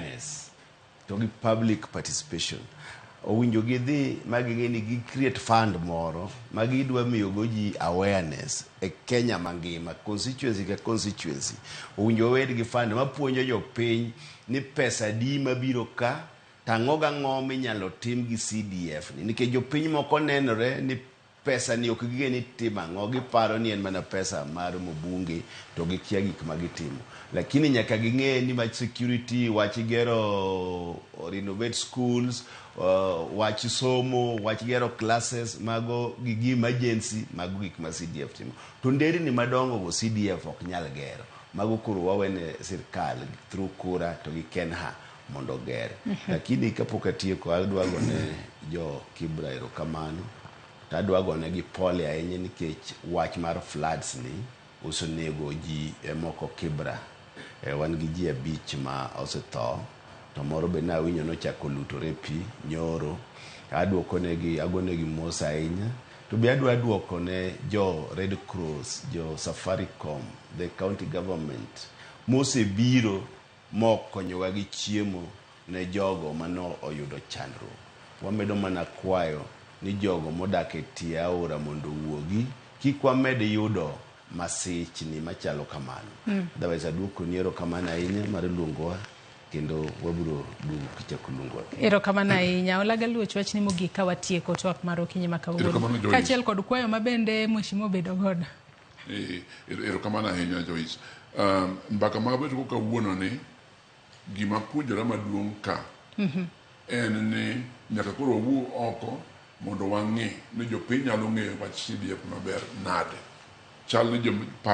Awareness to gi public participation. Owinjo gidhi ma ging'e ni gi create fund moro ma gidwa miyogo ji awareness e Kenya mangima, constituency ka constituency. Owinjo wabed gi fund mapuonjo jopiny ni pesa adi mabiro ka to ang'o gang'o minyalo tim gi CDF ni. Nikech jopiny moko nenore ni pesa ni ok ging'e ni timo ang'o, giparo ni en mana pesa mar mbunge to gikia gik ma gitimo. Lakini nyaka ging'e ni wach security, wach gero renovate schools, wach somo, wach gero classes, mago gi emergency, mago gik ma CDF timo. To nderni madongo go CDF ok nyal gero. Mago koro wawene sirkal through kura to gi KeNHA mondo oger. Lakini kapok atieko, adwa gone jo Kibra erokamano. To adwa gonegi pole ahinya nikech wach mar floods ni osenego ji moko Kibra. Wan gi ji 5 ma osetho, to moro be nawinjo nochako lutore pi nyoro. Aduoko negi, agonegi mos ahinya. To be adwa duoko ne jo Red Cross, jo Safaricom, the county government mosebiro mokonyowa gi chiemo ne jogo mano oyudo chandruok. Wamedo mana kwayo ni jogo modak e tie aora mondo owuogi, kik wamed yudo masichni machalo kamano. Otherwise aduokoni erokamano ahinya mar luongowa kendo wabiro duogo kichako luongowa kendo. Erokamano ahinya. Olaga Luoch, wachni mogik ka watieko twak mar okinyi ma kawuono. Erokamano, Joyce. Kaachiel kod kwayo ma bende mheshimiwa obedo godo. Erokamano ahinya, Joyce. Mbaka ma wabedo go kawuono ni gima puonjora maduong' ka en ni nyaka koro wawuo oko mondo wang'e ni jopiny nyalo ng'eyo wach CDF maber nade. Chal ni jo par